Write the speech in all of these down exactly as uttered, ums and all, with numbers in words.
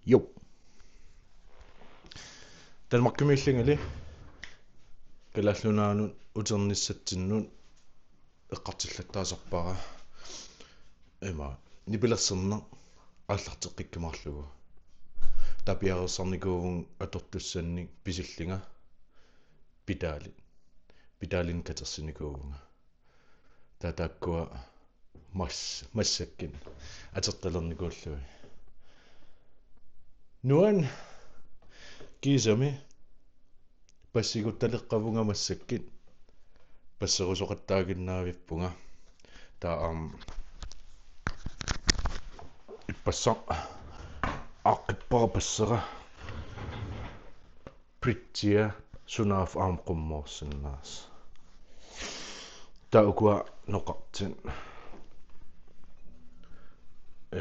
Jo. Danmarkimiillungali Kalaallit Nunaannut uternissatsinnut eqqartullattaasarpara. Ima nipilersorneq aallarteqqikkumaarlugu. Taava piareersarnikuuvunga atortussannik pisillunga pedalit. Pedalinik katersinikuuvunga. Taava taakkua mas-, massakkut atortalernikuullugit. Nuan kiisami bassiguttaleqqavunga massakkut. Basserusoqattaaginnavippunga. Taava aamma ippassaq aaqqippara bassera. Bridgea sunaaffa aamma qummoorsinnaasoq. Taava ukua noqartut.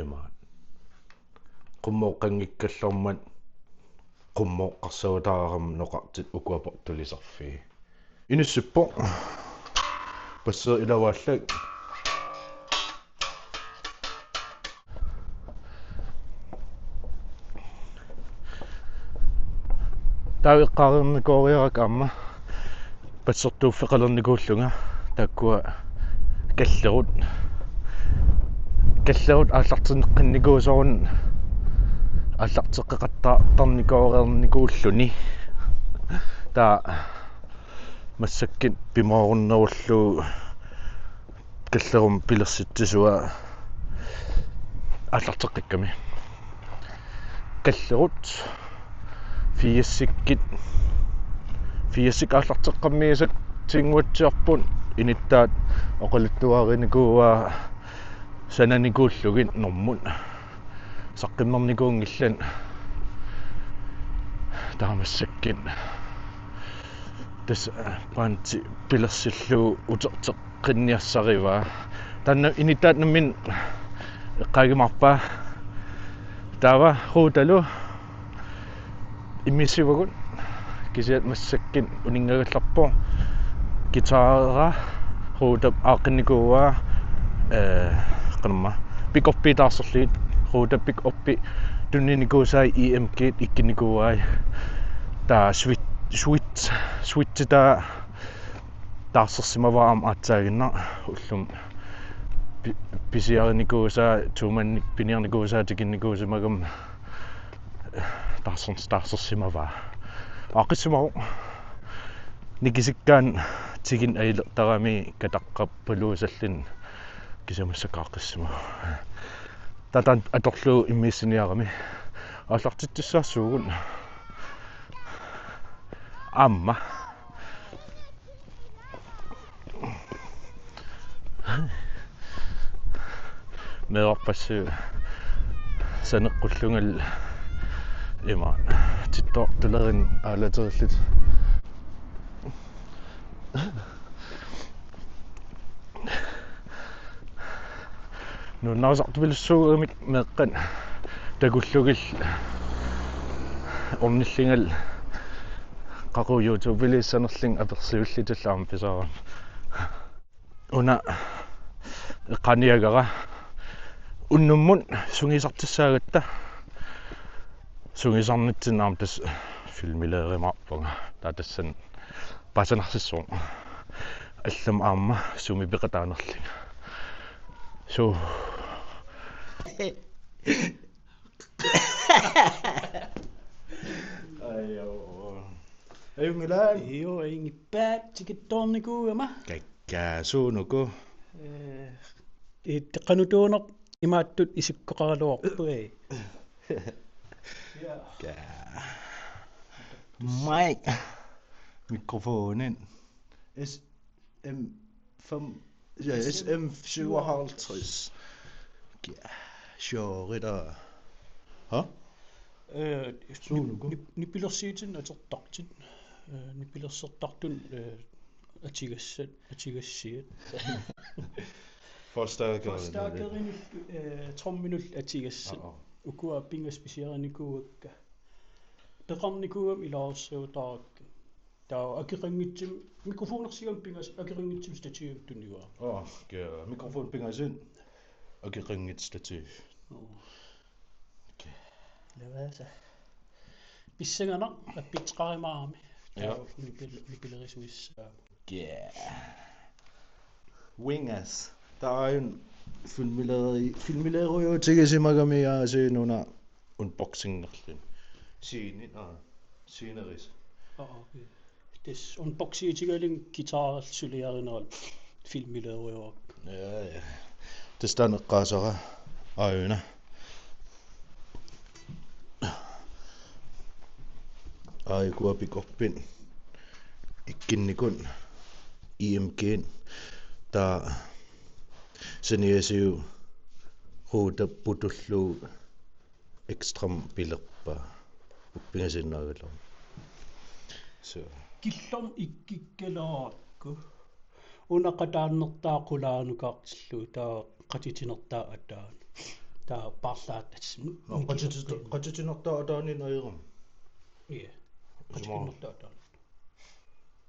Imaat. Qummooqqanngikkallarmat qummooqqarsagutaarami noqartut ukua portulisarfii. Inissippoq. Basseri ilavaallak. Taava eqqaareernikooriarakku aamma bassertuuffeqalernikuullunga taakkua kallerut. Kallerut aallartinneqqinnikuusoq una aallarteqqeqattaartarnikoornikuulluni. Taava massakkut pimoorunnerullugu kallerummi pilersitsisua aallarteqqikkami. Kallerut firsikkut, firsikkut aallarteqqammiusat tinnguatsiarput, inittaat oqaluttuarinikuuaa sananikuullugit normut. Saqqimmernikuunngillat taava massakkut. Tassa, eh, bandi pilersillugu uterteqqinniassarivaa. Taanna inittaat nammineq eqqaajumaarpaa. Taava Ruutalu immiussivagut kisianni massakkut uninngagallarpoq. Guitara Ruutap aaqqinnikuuaa, eh, qanormaa, pick-upi taarserlugit. Ruutap pick-upi tuninikuusai E M G ikkunnikuuai. Taava switch, switch, switchi taava taarsersimavaa aamma aatsaaginnaq ullumi pi-, pisiarinikuusaa, tuumannik piniarnikuusaa tikinnikuusimagami taarser-, taarsersimavaa. Aaqqissimavoq. Nikisikkaanni tikineq ajulertarami kataqqappaluusalluni kisianni massakkut aaqqissimavoq. Taava taanna atorlugu immiussiniarami. Aallartitsissaassuugut. Aamma. Meerarpassuit saneqqullungalu ima tittoortulerineq aalaterillutik. Nuannarisartupilussuugamik meeqqat takullugillu ornillungalu qaqugu YouTubeliissanerlunga apersuullutillu aamma pisarama. Una eqqaaniagara unnummut sungiusartussaagatta. Sungiusarnitsinni aamma tassa filmilerimaarpunga. Taava tassani paasinarsissuunga. Allamik aamma sumi peqataanerlunga. Suu. Ajo. Ajunngilaq. Io, ajunngippaat tikittoornikuugama. Kakkaasuunuku. Eh, it-, qanoq tuuneq imaattut isikkoqaraluarpoq, eh. Ja. Ka. Mic. Mikrofonit. S M fem, ja, S M syvoghalvtreds. Ja, sjovt, der. Ha? Eh, suunuku? Nip-, nip-, nipilersuutit atortartut. Eh, nipilersortartut, eh, atugassat, atugassiat. Forstærkerinut. Forstærkerinut, eh, tromminut atugassat. Aa, aa. Ukua pingasut pisiarinikuuakka. Peqarnikuugami ilaasortaakka. Taava akeqanngitsumik, mikrofonersigami pingasut, akeqanngitsumik stativimut tunigaaq. Aa, okay. Mikrofon pingasut, akeqanngitsumik stativ. Joo. Okay. Lavaasa. Pissanganaq appitseqarumaarami. Ja. Taava nipil-, nipilerisuissaaq. Yeah. Wingas. Taava aajuna filmileri-, filmileriuutigisimagami aasiit una unboxingerluni. Siini, aa, siiniris. Aa, okay. Tassa unboxingitigalugu guitarerlu suliarinerat filmileriuakka. Ja, ja. Tassa taanna eqqaasara aajuna. Aajukua pickuppit ikkunnikut E M G-t taava saniatigut ruuta putullugu ekstram pilerpaa. Uppingasinnaagaluarpoq. So. Killormut ikkukkaluarakku. Una qataannertaa qulaanukartillugu taava qatitinertaa ataanut. Taava paarlaatassami. No, qatitita-, qatitinertaa ataanut ajorami. Ja. Isuma. Qatitinertaa ataanut.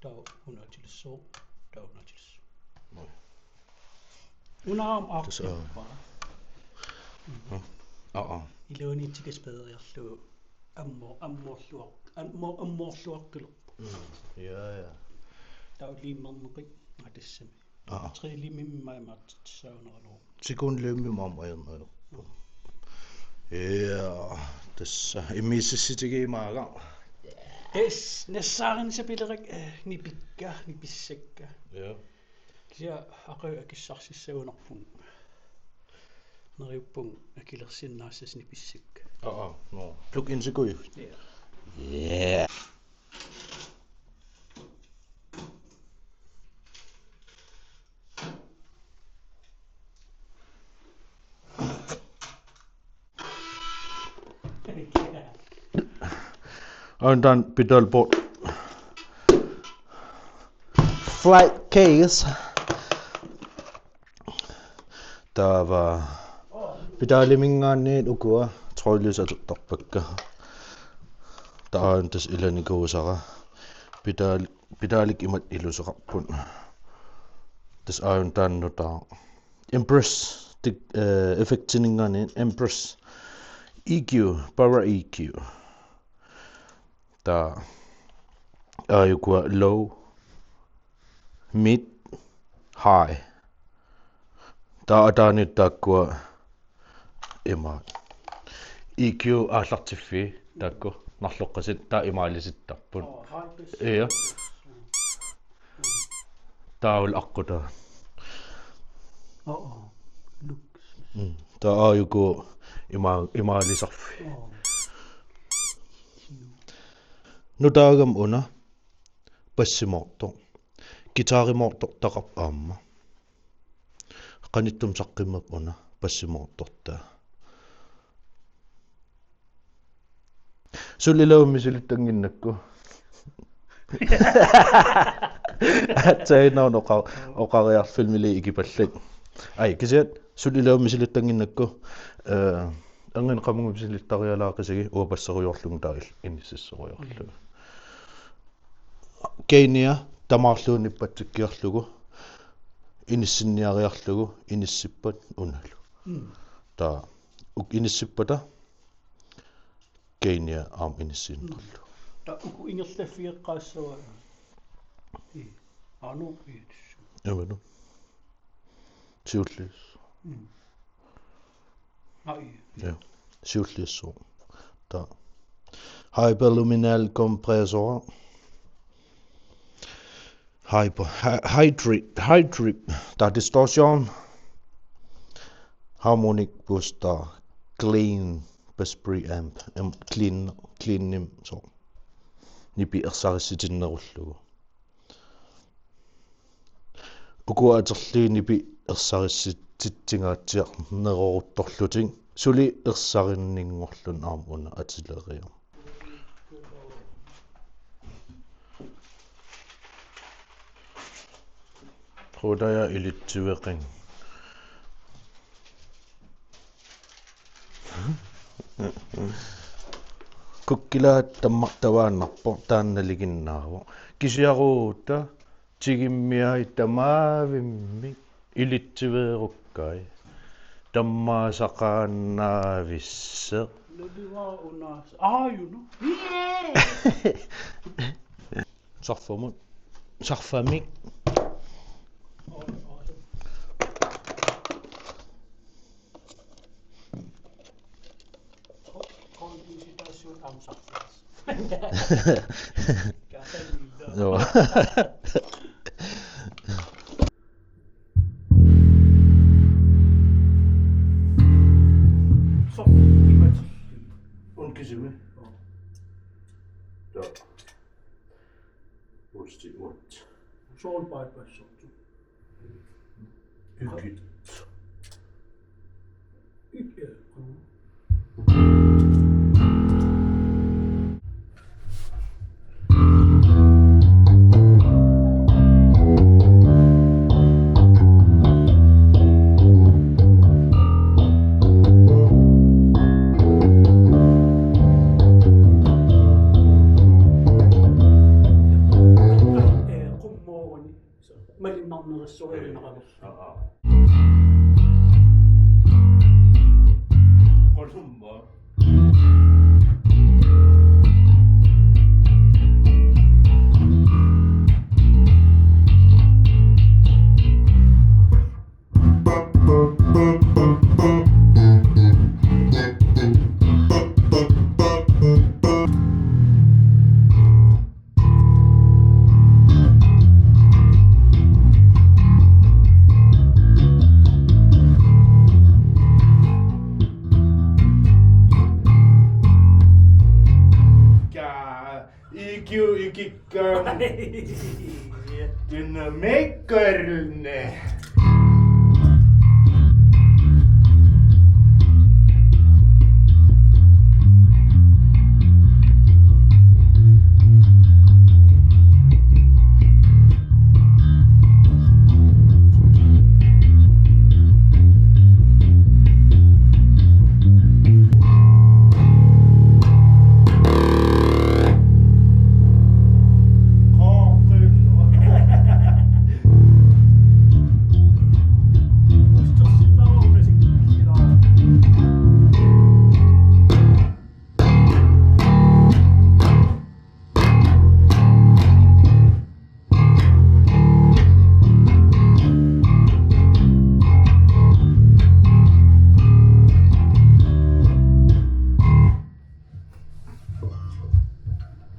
Taava una atilissoq, taava una atilissoq. Nå. Una aamma. Tassa. Aa, aa. Iluaniitsikas peeriarlugu ammo-, ammoorluar-, ammo-, ammoorluaqqilerpoq. Mm. Ja, ja. Taava liimerneqi, aa, tassami. Aa. Tre liimimmi maajimaatsitsissaaneralugu. Sikuun liimimmi maama ajornerulerpoq. Ja, tassa immiussissutigiumaarpara. Tassa nassaarinngisapilerakku, eh, nipikka, nipissakka. Ja. Kisianni aqagu akissarsissagunarpunga. Neriuppunga akilersinnaassasut nipissakka. Aa, aa, no. Plug-in sikuju. Ja. Ja. Aajuna taanna pedalboard. Flat case. Taava pedaliminngaanniit ukua trådløse atortarpakka. Taava aajuna tassa ilanikuusara. Pedal-, pedalikkut imatut iluseqarput. Tassa aajuna taanna nutaaq. Empress, tik-, eh, effectininngaanniit Empress E Q, power E Q. Taava aajukua low, mid, high. Taava ataanut taakkua ima E Q aallartiffii taakku narloqqasut taava imaalisittarput. Aa, high pass. Ja. Taava aqqutaa. Aa, aa. Looks. Mm. Taava aajuku ima-, imaalisarfii. Aa. Nutaagami una bassimoortoq. Guitarimoortortaqarpoq aamma. Qanittumi saqqummerpoq una bassimoortortaa. Suli iluamik misilittannginnakku. Aatsaannguaq oqa-, oqariarfilmili ikipallat. Ai, kisianni suli iluamik misilittannginnakku. Eh, angan qamunga misilittarialaaqisigi uanga basserujoorlunga taava il-, inississorujoorlunga. Gainia tamaarlugu nippatsikkiarlugu, inissinniariarlugu, inissippat unalu. Mm. Taava uk-, inissippata gainia aamma inissiinnarlugu. Mm. Taava uku ingerlaffigeqqaassavaa. Ii. Aanu iitsu. Aamma. Siulliussooq. Mm. Ai. Ja. Siulliussooq. Taava. Hyperluminal kompressor. Hyper, hy-, hydri-, hydri-, taava distortion. Harmonic booster. Clean bass preamp. Em, clean, clean nim, so. Nipi ersarissitinnerullugu. Ukua atorlugit nipi ersarissitsingaatsiarneroruttorlutik suli ersarinninngorluni aamma una atileriarmat. Ruutaja ilitsiveqing. Kukkilaat tammartavaannarpoq taanna nalinginnaavoq. Kisiaruutta tigummiai tamaavimmik ilitsiveerukkai. Tammaasaqaannaavisseq. Aajuna. Sarfamut. Sarfamik. Joo. Soqqimatillu. Unkisimi. Joo. Pusti uat. Soorlu bypass soorlu. Ykit. Ik-, eh, Qummooruni. Malinnarnerussuarnaqalerlu. Aa, aa. Qulumma. Ka ikiu ikikka. Dynamikkorne.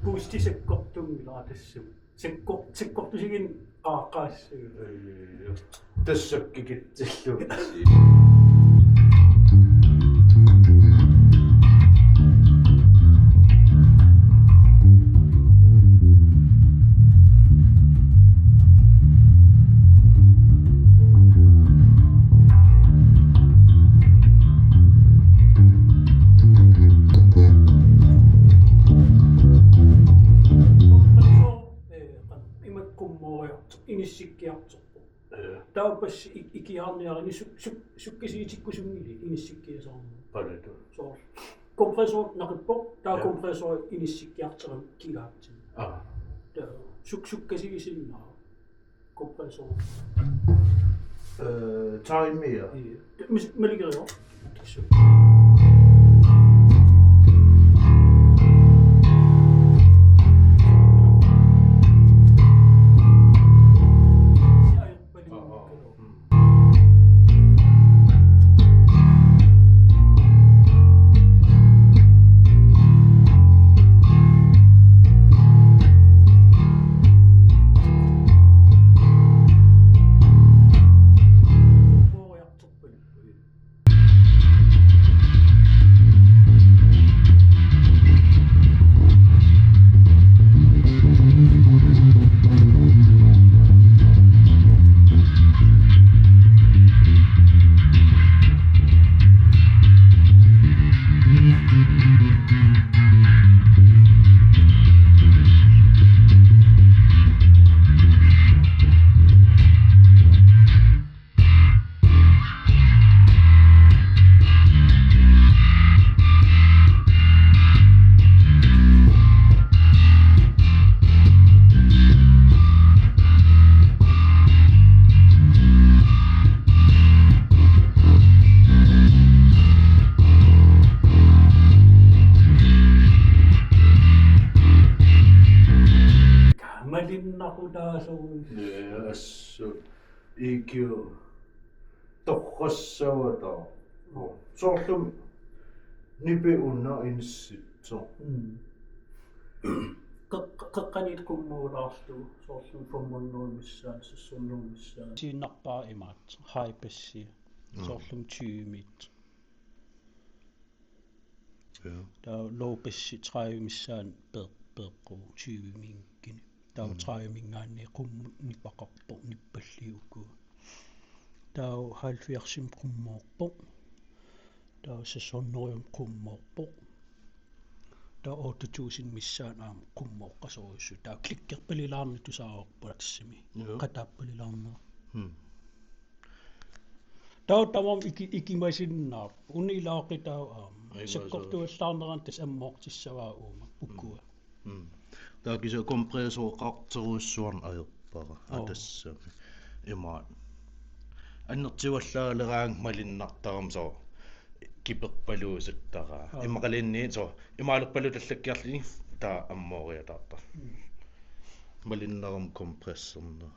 Puusti sakkortuunngilaq tassami. Sakkor-, sakkortusiinnaq qaaqqaassaaq. Ee, tassa kikitsillugu. Ee, qan-, imatut qummooriartoq, inissikkiartorpoq. Ee. Taava passi ik-, ikiaarniaruni suk-, suk-, sukkasuutikkusunngili inissikkiasaarneq. Qanoq? Soorlu. Kompressor naqippoq, taava. Ja. Kompressor inissikkiartorami kigaatsin. Aa. Taava suk-, sukkasuusinnaavat. Kompressor. Ee, timia. Ii. Mis-, maligeriaruk. Aa, aa. Mm. Taasui. Ja, assut. E Q. Torrassavata. Soorlumi nipi una inissitsoq. Mm. Qeq-, qeqqaniit qummuulaarlugu, soorlumi femhundrede missaani, seks hundrede missaani. Siinarpaa imaat, high bassi, mm, soorlumi tyvemiit. Ja. Taava low bassi tredive missaani pe-, peeqquu tyvemiikkini. Taava, mm, tredivemiingaanniit qummut nipaqarpoq, nippalliuku. Taava halvfjerdsimut qummoorpoq. Taava seks hundredemut qummoorpoq. Taava otte tusind missaani aamma qummooqqasorujussuuvoq. Taava klikkerpalilaarneq tusaavarput tassami. Joo. Qataappalilaarneq. Hmm. Taava tamarmik iki-, ikimasinnaavoq. Una ilaqi taava aamma. Aiwa, sakkortuallaarnerani tassa ammoortissavaa uuma. Ukua. Mm. Taava kisianni kompressoreqarterujussuarneq ajorpara. Oo. Aa, tassami. Imaat. Annertuallaaleraangat malinnartarami soorlu kiperpaluusuttaraa. Oo. Immaqaluunniit soorlu imaalerpalutallakkiarluni taava ammooriataartarpoq. Mm. Malinnarami kompressorneq.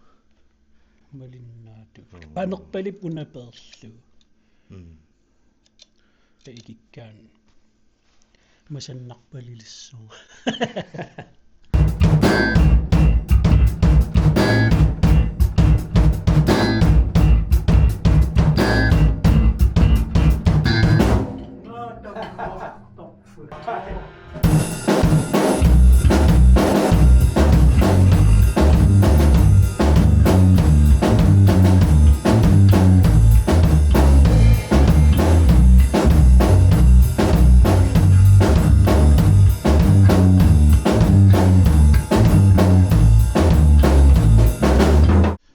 Malinnaatut. Mm. Panerpalip una peerlugu. Mm. Taava ikikkaanni masannarpalilissuaq.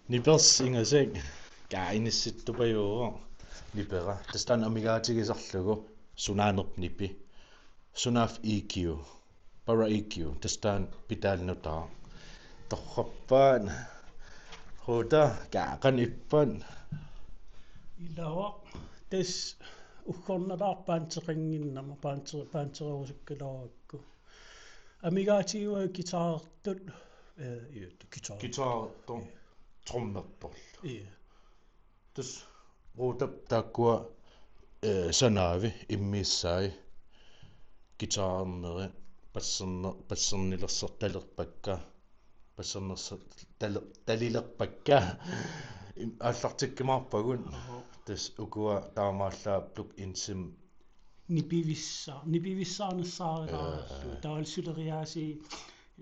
Nipersi ingasak, kaa, inissittupajuuvoq nipera. Tassa taanna amigaatigisarlugu sunaanerp nipi. Sunaaffa E Q. Para E Q. Tassa taanna pedal nutaaq. Torrappaat. Ruuta, kaa, qanoq ippat? Ilaa. Tassa uggornalaarpoq paanteqannginnama, paante-, paantererusukkalaarukku. Amigaatigivaat guitartut, eh, ja, guitar. Guitartut, trommertorlu. Ja. Tassa Ruutap taakkua, eh, sanaavi immiussai guitarneri, basserne-, bassernilersortalerpakka, bassernersortale-, talilerpakka. Im-, aallartikkumaarpagut. Aha. Tassa ukua taamaallaat plug-insimik nipivissa-, nipivissaarnissaarilaarlugu. Ee. Taavalu suleriaaseq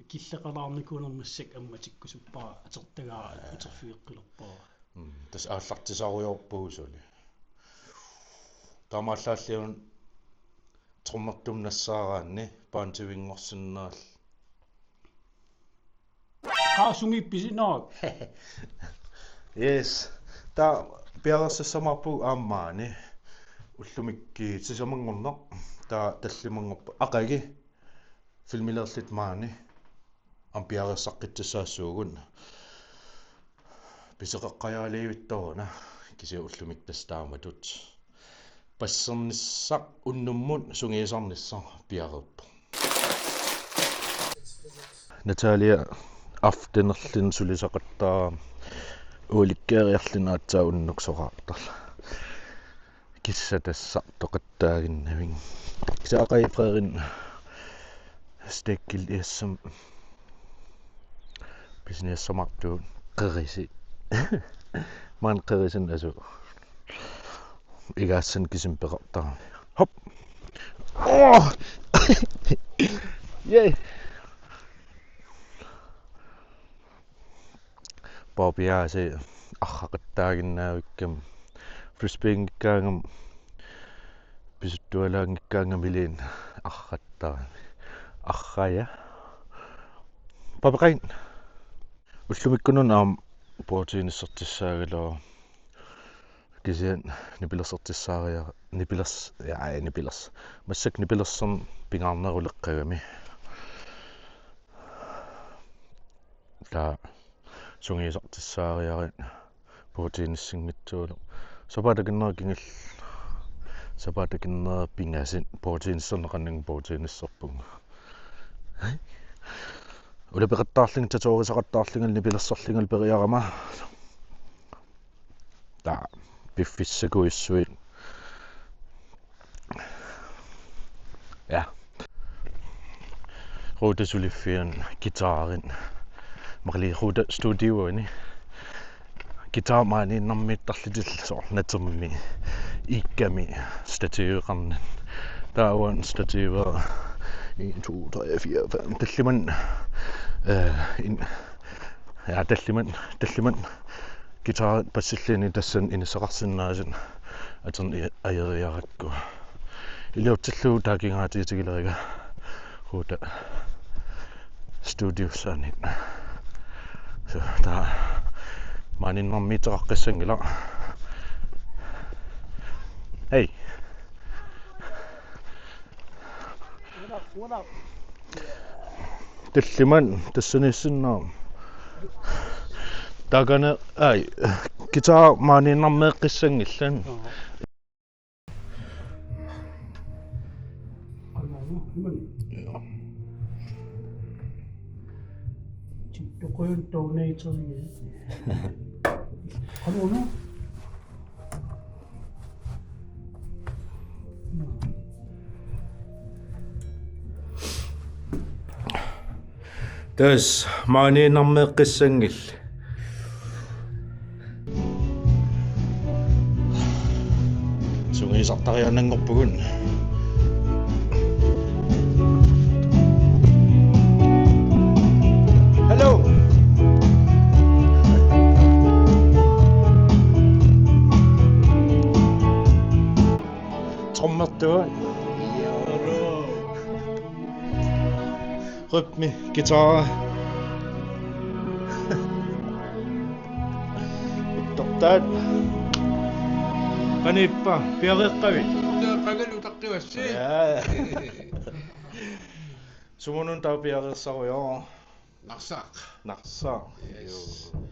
killeqalaarnikuunermi massakkut ammatikkusuppara, atortagara, ee, atorfigeqqilerpara. Mm, tassa aallartisarujoorpugut suli. Taamaallaalliuna trommertumik nassaaraanni paantivinngorsinnaal. Qaasumi pisinnaa. Yes. Taava piareersassamaarpugut aamma maani. Ullumikkut sisamanngorneq. Taava tallimanngorpoq. Aqagu. Filmiliorluta maani. Aamma piareersaqqittassaassaagut. Pisoqaqqajaaliivittoruna. Kisianni ullumikkut tassa taamatut. Bassernissaq unnummut sungiusarnissaq piareerpoq. Natalia aftenerluni sulisaqattaarami ualikkeeriarluni aatsaat unnuksoqartarluni. Kissatassartoqattaaginnavik. Kisianni aqagu Frederik Stegil iassam pisiniassamartuut qerisi. Maani qerisinnaasut. Igaassan kisimi peqartarami. Hop. Oh! Yay! Bobby Aase arraqattaaginnaavikkami. Frisbeeginngikkaangama pisuttualaanngikkaangamiluunniit arraqattarami. Arraja. Bobby Qein. Ullumikkununnga aamma bordtennisertussaagaluarama. Kisianni nipilersortussaariara, nipilers-, ja, ej, nipilers-. Massakkut nipilersorneq pingaarneruleqqagami. Taava sungiusartussaariarit bordtennissinngitsuulluni. Sapaatip akunneri kingulleq. Sapaatip akunneri pingasut bordtenniserneqarnanga bordtenniserpunga. Ulapeqattaarlunga, tatorisaqattaarlunga, nipilersorlunga periarama. Taava piffissakujussuit. Ja. Ruuta suliffiani guitarit. Maqileq Ruuta studioani. Guitar maaniinnarmiittarlutillu soorlu natermi, iikkami stativeqarnani. Taava stativer en, to, tre, fire, fem. Tallimat, øh, en, ja, tallimat, tallimat guitarit bassilluunniit tassani inissaqarsinnaasut atorneq ajoriarakku. Iliortillugu taakku kingaatigitigileriga Ruuta studiosaanit. So, taava maaniinnarmiittoqaqqissanngilaq. Hej. Tallimat tassaniissinnaavoq. Taakani, ai, guitar maaniinnarmeeqqissanngillat. Tassa maaniinnarmeeqqissanngillat. Sungiusartariaannanngorpugut. Hallo. Trommertuut. Rytme, guitar. Ittortaat. Qaniippa, piareeqqavit? Qangali utaqqivassi. Ja. Sumunun taava piareersarujoq? Narsaq. Narsaq. Yes. Joo.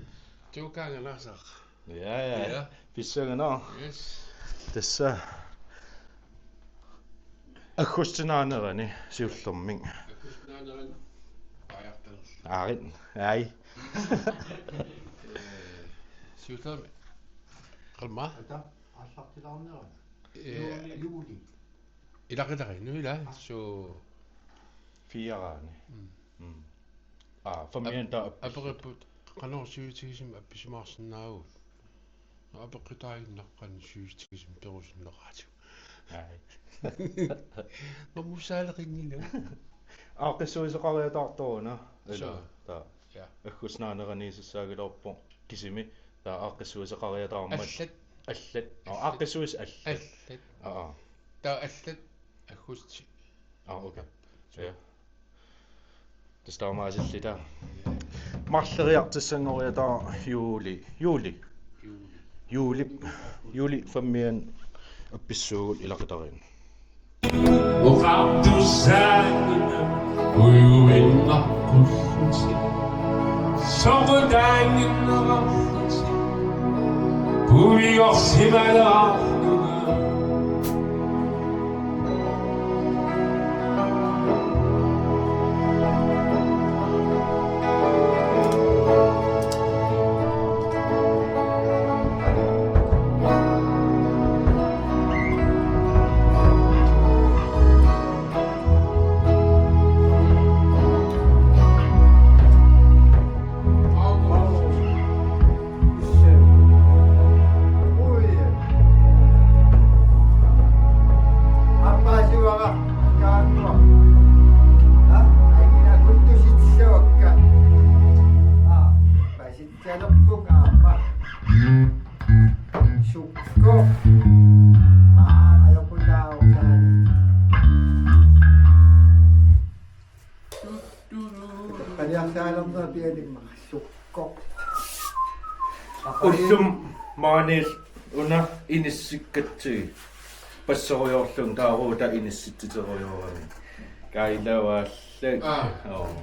Tuukaanga Narsaq. Ja, ja. Ja. Pissanganaq. Yes. Tassa aggustip naanerani siullermik. Aggustip naanerani. Aajartalerlugu. Aarit. Ai. Eh, siullermik. Qalma? Ata, aallartilaarnerani. Eh, juuli, juuli. Ilaqutariinnut ila, suu. Fireani. Mm. Mm. Aa, femmini taava appi-, aperipput qanoq syvogtresimi appisimaarsinnaavugut. Apeqqutaaginnaq qanoq syvogtresimi perusunneqartigu. Ai. Mamusaaleqinngilaq. Aaqqissuisoqariataartoruna. Ila. Suu. Taava. Ja. Aggustip naanerani isissaagiloorpoq kisimi. Taava aaqqissuisoqariataarmat. Allat. Allat. Aa, aaqqissuis allat. Allat. Aa. Taava allat aggusti. Aa, okay. Ja. Tassa taamaasilluta. Marloriartussanngoriataarpoq juuli. Juuli. Juuli. Juuli. Juuli femmini appissuugut ilaqutariinnut. Oqartussaagina ujuinnarpullutik. Soqutaannginnerarlutik. Puiorsimalerarlunga. Aamma asuara kaanngua. Ha? Aina kuntusitsisavakka. Aa, pasitsalerput aamma. Sukko. Aa, ajorput taava saani. Qaniarsaalerneq pialimma sukko. Ullumi maaniilli una inissikkatsigu. Passorujoorlunga taava Ruuta inissitsiterujoorami. Kailavaallu. Aa. Oo.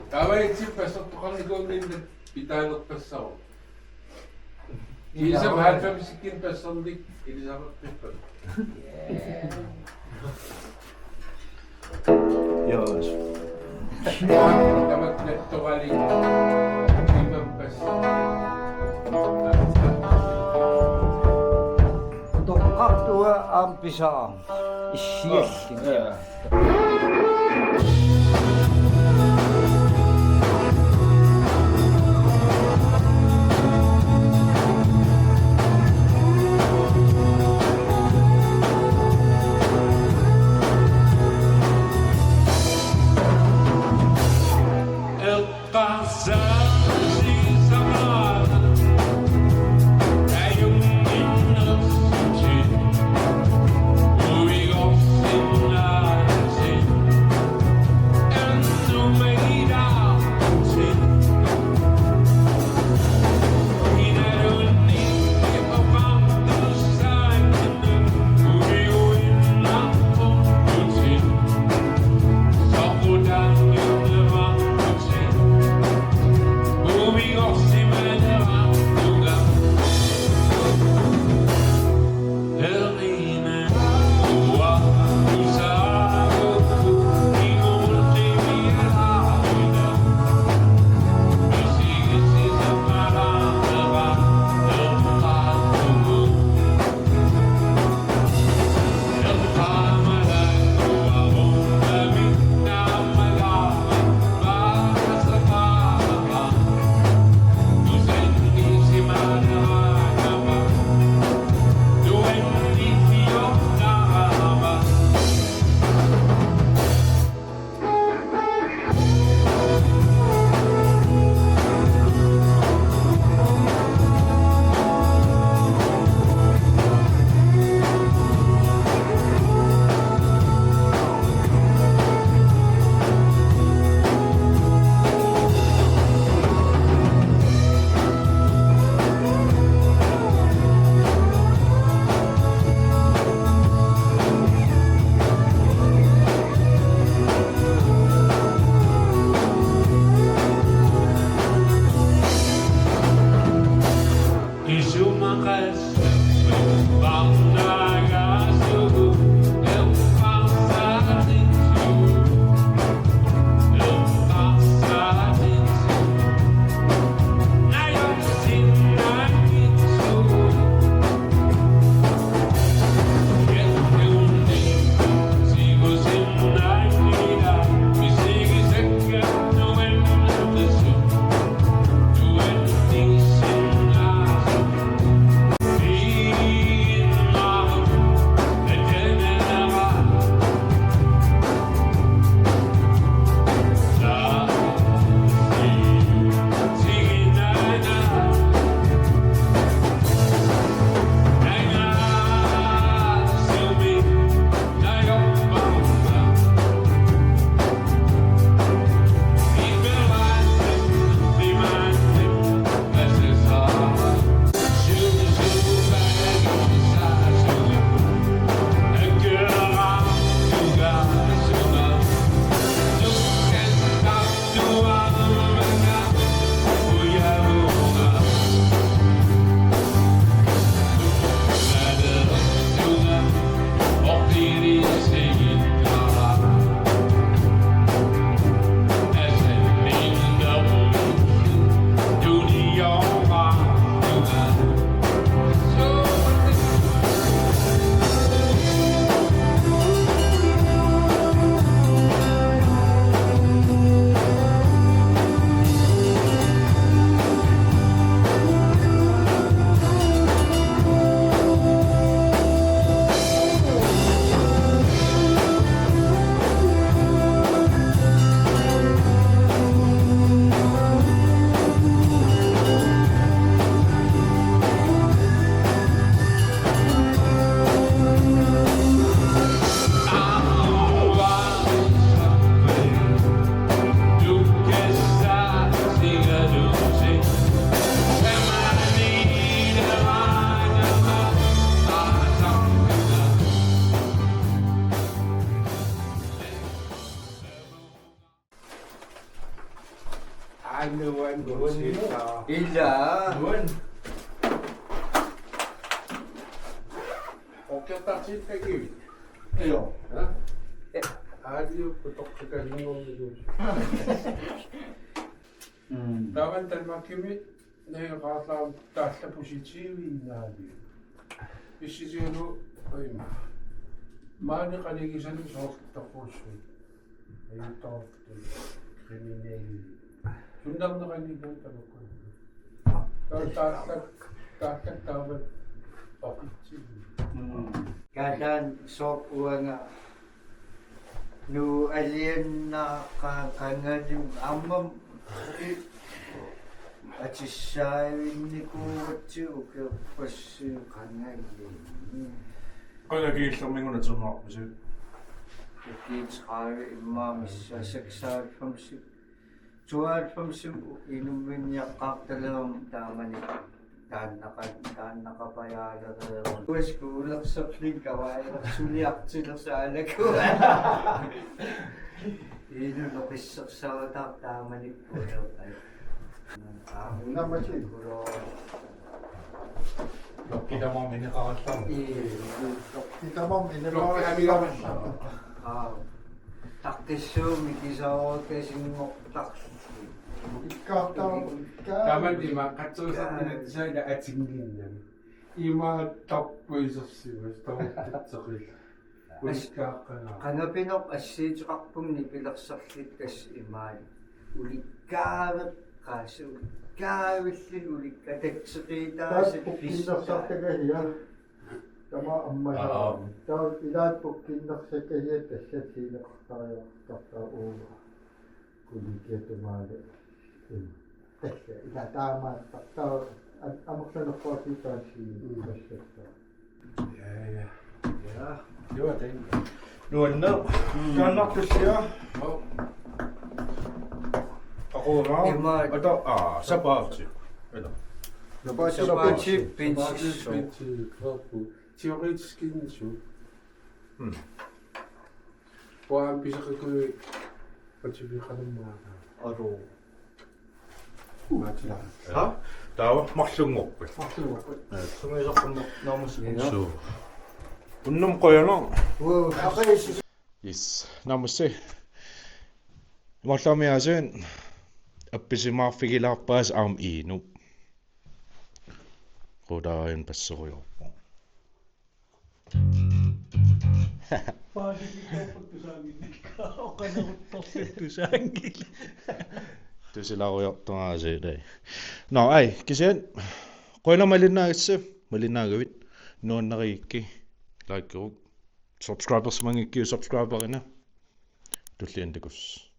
Taava itsi passortoqarnikuunngillat pitaanerpassaavoq. Ilisap halvfemsikkinik passernik ilisarpippat. Yeah. Tamatnattorali. Utoqqartunga aamma pisaaq. Issialli. Aa, nuan, nuan. Ila. Nuan. Okkertartiinnarpit? Io. Ha? Aaliup utoqqakanngornilu. Mm. Taava Danmarkimi najoqqaartarami taava positiviinnaali. Pissutigalugu ima. Maani qanigisanni soorlu toqqussui. Ajutoortut kriminelle. Sunnerneqanngilaq tamakku. Taava taallak, taallak taava oqitsi. Mm. Kaataan sooq uanga nu alianna qa-, qangalim ammam atissaavinnikuugatsigu ukiorpassuit qangalim. Qanga kiillerminnguuna tungaarpisi? Ukiut tredive immaqa missaa seksoghalvfems. Tooghalvfems inumminniaqqaartalerama taamani taannaqa-, taannaqapajaalereerama. Uaskuulersorlin kavaajalersuliartilersaalaku. Inu noqissersaartaaq taamanikkut. Aa, unammatik. Lokkitamam ineqarallarmat. Ii. Lokkitamam ineqarallarmat. Aa. Taqqissuummi kisaarukkasinngortarsi. Ikkaartaa. Tamanna ima qatserisartinat saila atinginnami. Ima tappuisersimas tamattatseqil. Ulikkaaqqagaa. Qangapinoq assiuteqarpunga nipilersorluta tassa imaat. Ulikkaaveqqaasi ulikkaavilluni ulikkatatseqiitaasi. Taava pukkinnersartagasia. Tamaat ammasaa. Aa. Taava ilaat pukkinnersakkasia tassa siineqartariaqartartaa uuma. Kulikiatumaale. Tassa ila taamaattartaa am-, amerlanerpaasiutaa sii. Mm. Tassattaa. Ja, ja. Ja. Juatin. Nuanneq. Mm. Taannartussiaq. Joo. Aquumaa. Ima. Ata, aa, sapaatip. Ila. Sapaatip. Sapaatip, pinsi. Sapaatip, pinsi. Teoretisk insu. Mm. Uanga pisaqikui pativiqalummata. Aro. Maatila. Ha? Taava marlunngorpat. Marlunngorpat. Ee. Sungiusarpunna naamassi. Ja. Suu. Unnuk qujanaq. Wow, haqaisi. Yes, naamassi. Marlunngorpat aasiit appisimaarfigilaarpaat aamma Inuup. Qudarin passerujoorpoq. Tusilaariartuaasiit. Nå, ai, kisianni. Qujanaq malinnaagassi, malinnaagavit. Nuannarigukku, likeruk. Subscribersimanngikkuit subscriberina. Tulliani takuss.